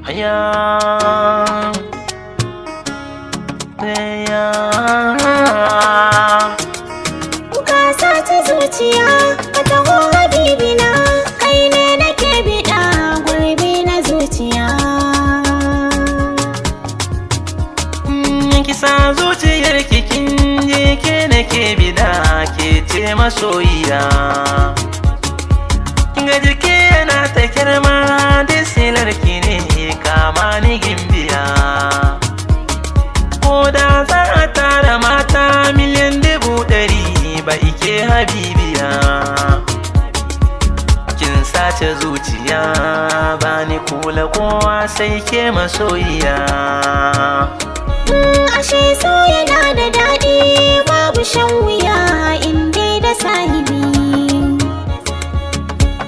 Aya, aya. Ka sace zuciya ka taho habibina, kai ne nake biɗa gurbi na zuciya. Ki sa zuciyar ki kin je ke nake bida, ke ce masoyiya. Ga jiki yana ta kirma da silar ki ne, kama ni gimbiya. Ko da za a tara mata 1,100,000 ba ike habibiya. Kin sace zuciya, ba ni kula kowa sai ke masoyiya. Ashe so yana da daɗi, babu shan wuya in dai da sahibi.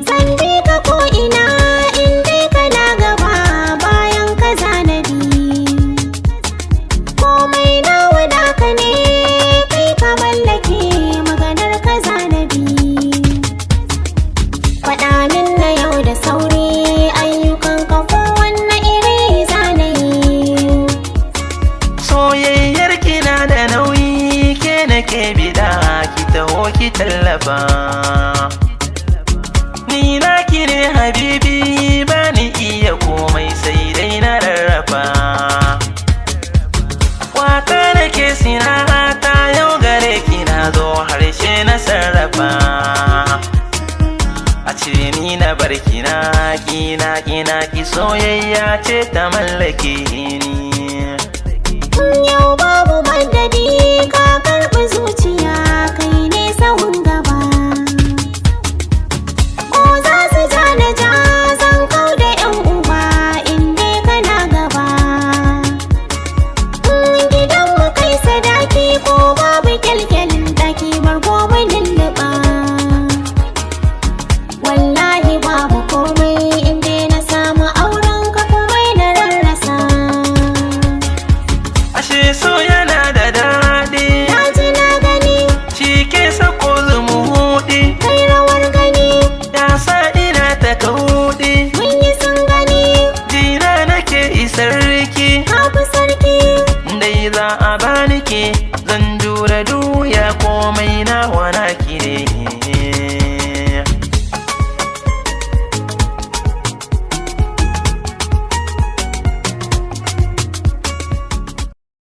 Zan bi ka ko ina in dai kana gaba, bayan ka zanabi. Komai na wadaka ne, kai ka mallake maganar ka zanabi. Faɗa min na yau da sauri, ayyukan ka kowanne iri zanayi. Soyayyar kina da nauyi, ke nake bida, ki taho ki tallafa. Ni na ki ne habibi, ba ni iya komai sai dai na rarrafa. Waka nake sinata yau gare ki na zo, harshe na sarrafa. A ce ni na bar ki, na ki na ki na ki, soyayya ce ta mallake ni. Yau babu madadi, ka karɓi zuciya, kai ne sahun gaba. Ko za su ja na ja, zan kau da yan uba in dai kana gaba. Gidanmu kai sadaki, ko babu kyalkyalin ɗaki, bargo mu lulluɓa. Wallahi babu komai in dai na samu auren ka, komai na rarrasa. Ashe so yana da daɗi. Na ji na gani. Shi ke sako zumuɗi. Kai rawar gani. Ya sa ina ta kauɗi. Mun yi sun gani. Jina nake isar ki. Ka fi sarki. Dai za a bani ke, zan jure duya, komai na wana ki ne.